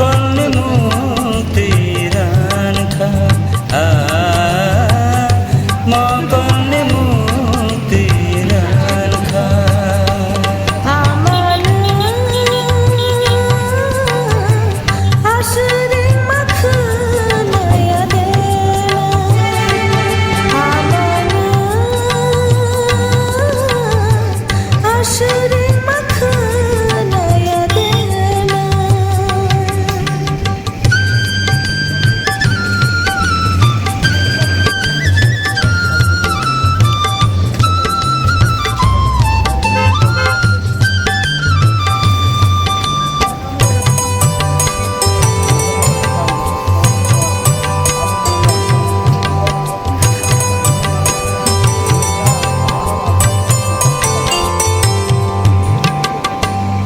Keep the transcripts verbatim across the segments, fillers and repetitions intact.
Mokolni mukti rankha, ah, mokolni mukti rankha. Amanu aswrwng ma khwnaya de, amanu aswrwng ma khwnaya de.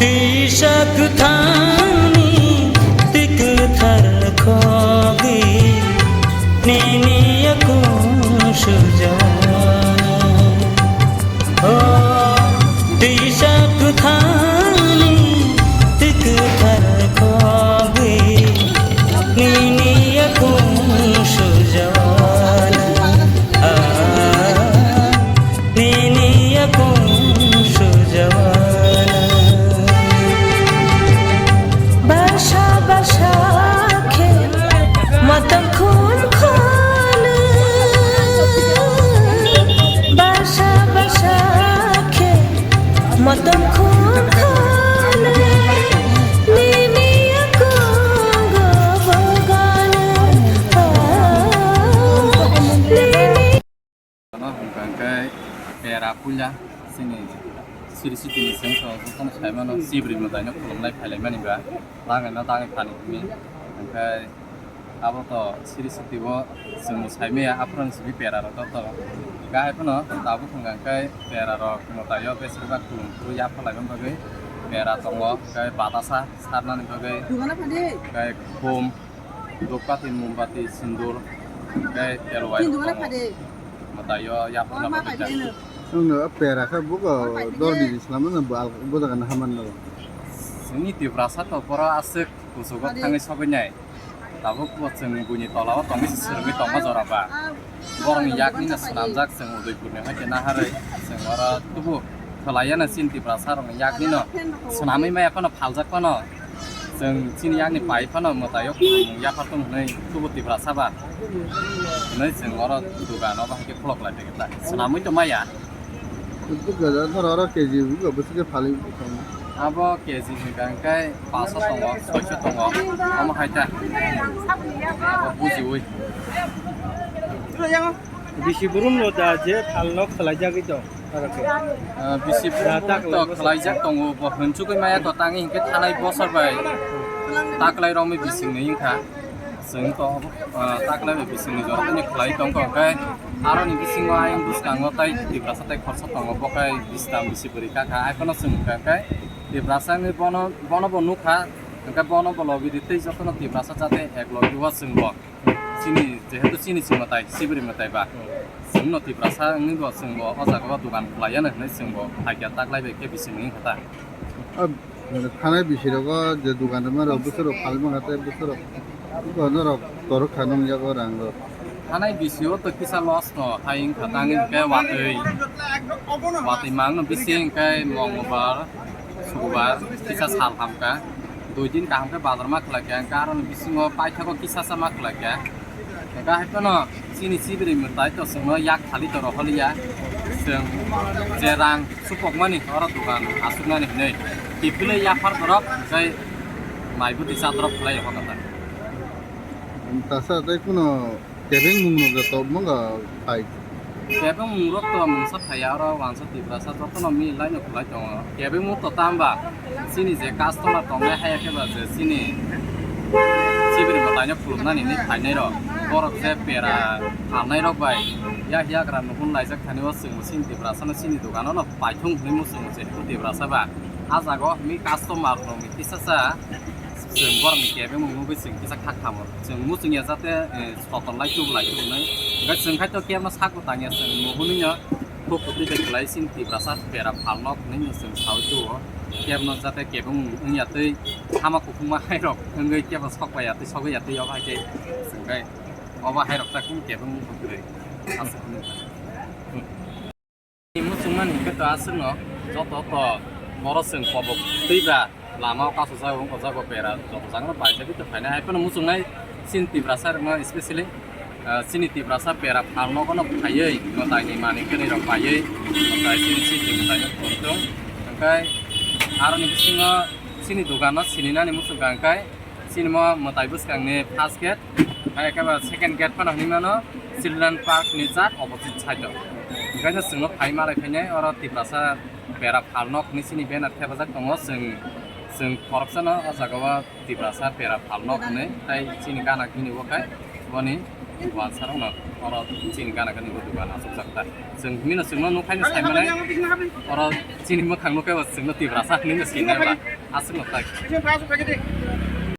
Tisa kwthangni twi kwthar khogwi nini yakung sujana. O tisa kwthangni twi kwthar khogwi nini yakung sujana. Ah, nini yakung sujana. Barsa barsa khe motom khum khonu. Barsa barsa khe motom khum khonu. Nini yakung go boganu. Nini Ano hwnkha hwnkhe pera puila chini Sri Sitini sengkho jotono saimano Sibri mwtaino khulumnai phailaimani ba langaino tangwi thani hwnwi. Hwnkhe abo to Sri Siti o chwngno saimaya aphuru simi pera rok joto. Hwnkhe hai phano tabuk hwnkha hwnkhe pera rok mwtaio besibak khulum phuru yapha laimani bagwi pera tongo, hwnkhe batasa sarnani bagwi, hwnkhe khum. Dhupkathi, mombati, sindur, tei telwai rok tongo. Mwtaio yapharna bagwi. Nwngno pera khe buko dor di swnamno bo al-, bo jaga no haman no. Chwngni Tiprasa to boro aswk kuchugo thangwi sogwi nai. Tabuk bo chwng buini tola o tongwi se swrwngwi tongma jora ba. Borokni yakni no swnamjak chwng Udaipurni hai khe naharwi chwng oro tubu khwlaiya no chini Tiprasa rokni yakni no swnamwi maya phano phaljak phano. Chwng chini yakni pai phano mwtaio khulumung yaphar tong hwnwi tubu Tiprasa ba hwnwi chwng oro dugan o bahai khe khulok lai phaikha ta. Swnamwi tong maya. Norok oro K G bugo bwswk khe phalwi tong? Abo K G ni hwnkha hwnkhe paso tongo, soiso tongo, omo hai ta. Abo bujiwi. Bisi burumno da je phalno khwlaijagwi tong, oro khe. Ah, bisi burumno to khwlaijak tongo, bo hwnchugwi maya to tangwi hinkhe thanai bosor bai taklai romwi bisingni wngkha. Chwng to, ah, taklai bai bisingni jora tini khwlai tongkha, hwnkhe aroni bisingo ayang bwskango tai Tiprasa tai khorsa tongo, bo khe bistam bisi bwrwi kakha, ai phano chwng hwnkha khe Tiprasa wngwi bono, bono bo nukha, hwnkhe bono bo logi di tei jotono Tiprasa jate ek logi o chwng bo. Chini, jehetu chini si mwtai, Sibri mwtai ba. Chwngno Tiprasa wngwi bo chwng bo o jaga o dugan khwlaiya no hwnwi chwng bo phaikha taklai bai khe bisingni wngkha ta. Ah, thanai bisi rogo je dugan rwma rok bwswk rok phalwi mankha tei bwswk rok norok torok kha nung yago rang rok. Thanai bisi o to kisa loss no hai wngkha tang hwnkhe watwi, watwi mang no bisi hwnkhe Mongolbar. Sukubar kisa sal hamkha, dui din kaham khe bazar ma khlaikha, hwnkhe aroni bisingo paithago kisa sa ma khlaikha. Hwnkhe hai phano chini Sibri mwtai to chwngno yak thali to rohorliya, chwng je rang supokmani oro dugan asuknani hwnwi kiphilwi yaphar dorop tei mai bwtwi cha dorop khlai rokha ta. Tasa tei kuno kebeng mung rok tobma ga phai. Kebeng mung rok to mungsa phaiya, oro wansa Tiprasa jotono mil laino khwlai tongo. Kebeng mung to tamba chini je customer tongnai haya khe ba je chini Sibri mwtaino khulumnani hinwi phainai rok. Borok je pera phalnai rok bai yak yagra nuhun laijak thani o chwng bo chini Tiprasano chini dogano no paithung hinwi muchung muchung Tiprasa ba. A jaga o hinwi customer rokni kisa sa chwng borokni kebeng mung nugwi chwng kisa kha khamo. Chwng muchung ya jate, eh, soton lai tubu lai tubu nai. Hwnkhe chwng khai to kebno sako tangya chwng muhunino khuk kwtwi bai kwlai chini Tiprasa pera phalnok hinwi no chwng saui tuo. Kebno jate kebeng wngya twi hama kuphungma hairok wngwi kebo sok pai ya twi sogwi ya twi obo hai khe chwng bai obo hairok ta kung kebeng wngwi aswk hwnwi. Muchungmani hwnkhe to aswkno joto to boro chwng kobok twi ba lama o kasujak wng o jago bera joto jagano baijagwi to phainai hai phano muchungnai chini Tiprasa rokno specially Ah, chini Tiprasa bera phalnogono phaiwi mwtaini manwi kwrwirok paiwi mwtai chini chini mwtaino thumtung. Hwnkhe aroni bisingo chini dogano sininani muchungkha hwnkhe chini mo mwtai bwskangni first gate, hai khe ba second gate phano hinwi mano Children Park ni jak opposite side o. Hwnkhe chwngno phai malai phainai oro Tiprasa bera phalnok hinwi chini banner thepajak tongo, chwng chwng khoroksano o jagao Tiprasa bera phalnok hinwi tei chini gana gini bo khai boni wansarokno oro chini gana gini bo dogan achukjak ta. Chwng hinwi no chwngno nukhaino saimanai oro chini mwkhang nukhe bo chwngno Tiprasa hinwi no sinai ba aswkno tai.